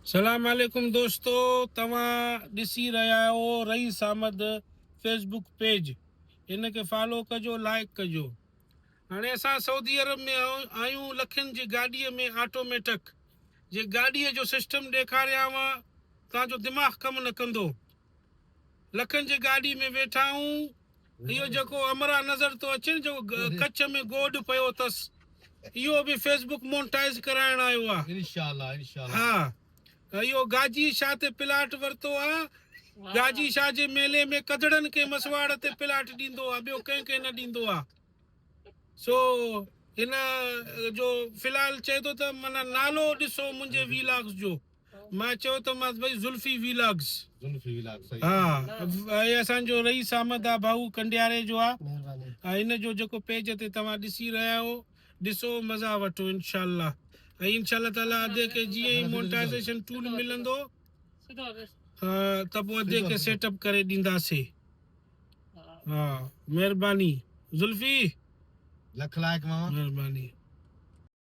سلام عليڪم دوستو توهان ڏسي رهيا آهيو رئيس احمد فيسبوڪ پيج ان کي فالو ڪجو لائيڪ ڪجو هاڻي اسان سعودي عرب ۾ آهيون لکين جي گاڏي ۾ آٽوميٽڪ جي گاڏي جو سسٽم ڏيکاريانو توهان جو دماغ ڪم نه ڪندو لکن جي گاڏي ۾ ويٺا آهيون اهو جيڪو امرا نظر ٿو اچي نه جيڪو ڪڇ ۾ گوڏ پيو اٿس اهو به فيسبوڪ مونٽائز ڪرائڻ آيو آ. انشاء الله انشاء الله. ها اهو گاجي شاهه تي پلاٽ ورتو آ گاجي شاهه جي ميلي ۾ ڪڌڙن کي مسواڙ تي پلاٽ ڏيندو آ ٻيو ڪنهن کي نه ڏيندو آ سو هن جو في الحال چئي ٿو ته معنيٰ نالو ڏسو منهنجي ويلاگس جو. مان چيو ته مانس ڀئي زلفي ويلاگس. زلفي ويلاگ صحيح. ها هي اسان جو رئيس احمد آ ڀائو ڪنڊياري جو آ ۽ هن جو جيڪو پيج تي توهان ڏسي رهيا آهيو ڏسو مزا وٺو انشاء الله ۽ انشاء الله تعالي ادي کي جيئن ئي مونٽائزيشن ٽول ملندو ته پوء ادي کي سيٽ اپ ڪري ڏينداسي ها مهرباني زلفي لک لائق ماما مهرباني.